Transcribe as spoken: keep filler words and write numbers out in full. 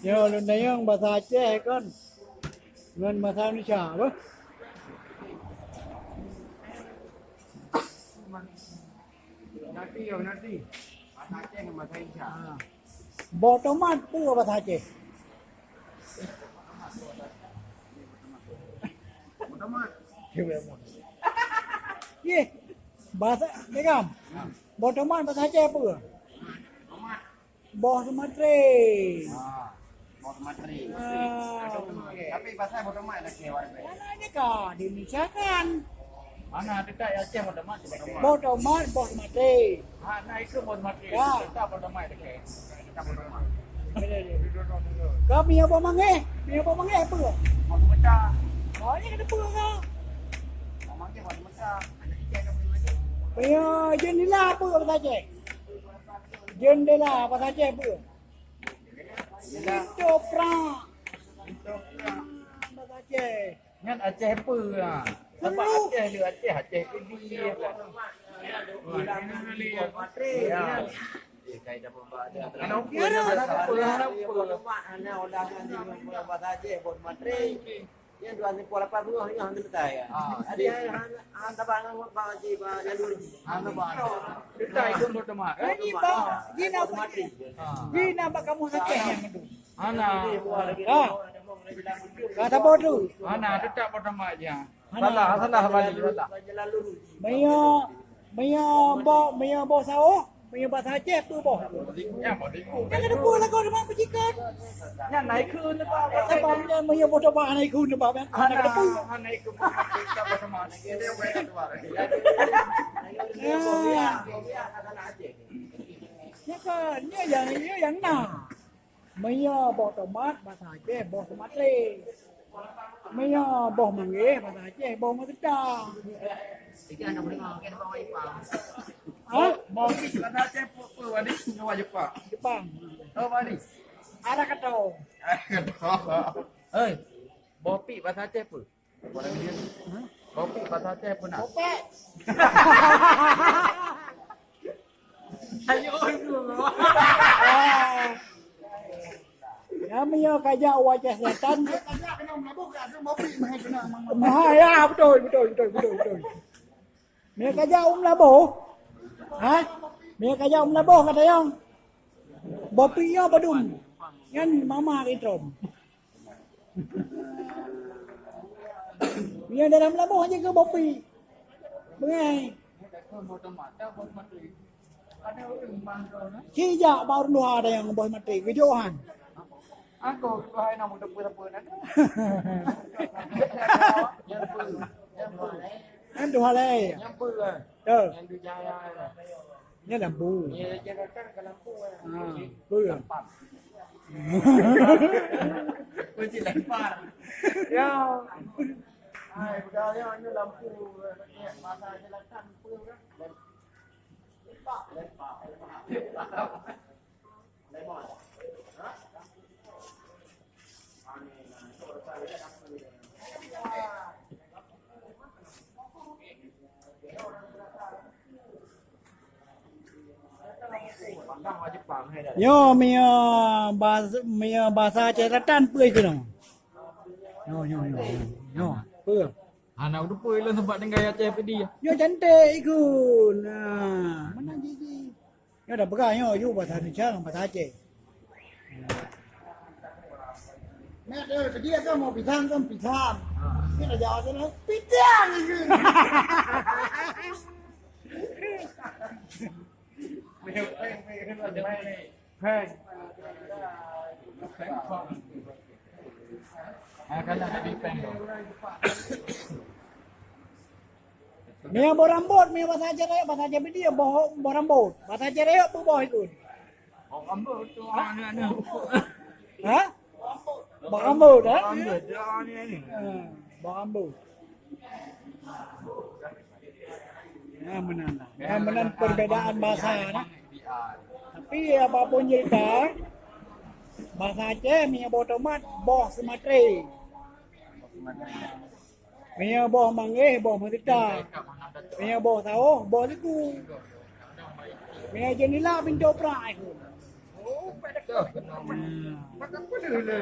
Nyoe lôn tanyong basa Aceh kon ngon basa Indonesia, apa? Nanti, ya, nanti. Basa Aceh ngon basa Indonesia. Ah. Boh tomat peue basa Aceh? Boh tomat. Yeh, basa, Begam. Boh tomat basa Aceh peue? Tomat. Boh seumatre. Ah, boh seumatre. Ah. Tapi pasal boh tomat dah kewar. Mana aja ka dimisahkan. Mana ada tak ya Aceh boh tomat? Boh tomat, boh seumatre. Ha, na itu boh seumatre. Ya. Tetap boh tomat dah ke. Tetap boh tomat. Kami ya boh mangeh, ya boh mangeh apa? Boh seumatre. Oh, ini kena apa kau? Boh mangeh, boh seumatre. Anak ikan kami lagi. Ya, jendela apa kata Aceh? Jendela, bahasa Aceh apa? Jendela. Pintu prak. Pintu prak. Bahasa Aceh. Nyan Aceh apa? Ha. Sebab Aceh dia Aceh, Aceh Pidie. Wah, ini kali. Ya. Eh, kai dah pembawa dia. Anak umpul, anak umpul, anak umpul. Bahasa Aceh, buat materi. Yang dua ribu lapan belas ni hang teutai ya. Ah. Jadi hang hang tabang ngon bang Haji ba jalur. Hang tabang. Teutai ikut boh tomat. Ini bang, jina bak kamu sakit yang itu. Ana. Ah. Kata bodoh. Ana tetap boh tomat je. Salah, salah balik, salah. Maya, maya boh, maya boh saoh. Meunyoe basa Aceh peue boh? Ya, boh tiku. Nyang keuneuk peue lagoe teuma peucikan. Nyan naikheun teuh, Pak. Sabab nyan meunyoe boh tomat naikheun teuh, Pak. Hana keuneuk peue. Hana ikheun boh tomat. Dia buat dua. Ya. Nyan kan, nyan nyang, nyan nyang na. Meunyoe boh tomat, basa Aceh, boh seumatre. Meunyoe boh manggeh, basa Aceh, boh meuseuta. Ha? Boh pik basa Aceh peue, peue, Wadi? Nyoe Jepang. Jepang. Oh, Wadi. Ada kata. Hei, boh pik basa Aceh peue? Boh pik basa Aceh peue na? Bopek. Ayo, itu. Ah. Ya, meunyoe kajak u Aceh Selatan. Maha, ya, beutôi, beutôi, beutôi, beutôi, beutôi. Meunyoe kajak u Meulaboh, ha? Meunyoe kajak u Meulaboh ka tanyong, boh pik nyoe padum? Nyan mama ritrom. Meunyoe dalam Meulaboh aja keu boh pik. Beungai. Sijak bak ureueng tuha ada nyang boh seumatre, geujoh han. Aku tuha na muda pun apa nak. Nyang pun. Nyang pun. Kan tuha lain. Nyang pun lah. Ya. Nyang tu jaya lah. Ni lampu. Ya, dia datang ke lampu lah. Ha, betul. Kunci lempar. Ya. Hai, budaya ni lampu. Masa dia datang pun dah. Lempar, lempar, lempar. Nyoe meunyoe bas-, meunyoe basa Aceh Selatan peue keunoe? Nyoe, nyoe, nyoe, nyoe. Nyoe, peue? Hana kuteupeu lôn sabab tinggai Aceh Pidie. Nyoe cantik ikun. Nah, mana gigi? Nyoe dah peugah nyoe, yue basa Indonesia ngon basa Aceh. Mat, eh, Pidie kan mau pisang kan pisang. Ni dah jawab sana, pisang ikun. Peng. Peng. Peng. Ah, kan ada di peng tu. Meunyoe boh rambot, meunyoe basa Aceh Rayeuk, basa Aceh Pidie boh, boh rambot. Basa Aceh Rayeuk peue boh ikun? Boh rambot tu, ah, ni, ni. Ha? Boh rambot, ha? Boh rambot, ah, ni, ni. Ha, boh rambot. Nah, meunan lah. Nah, meunan perbedaan bahasa, nah. Tapi apapun cerita, bahasa Aceh, meunyoe boh tomat, boh seumatre. Meunyoe boh manggeh, boh meusita. Meunyoe boh saoh, boh siku. Meunyoe jendela, pintoe prak. Nah, nah, keumeunan.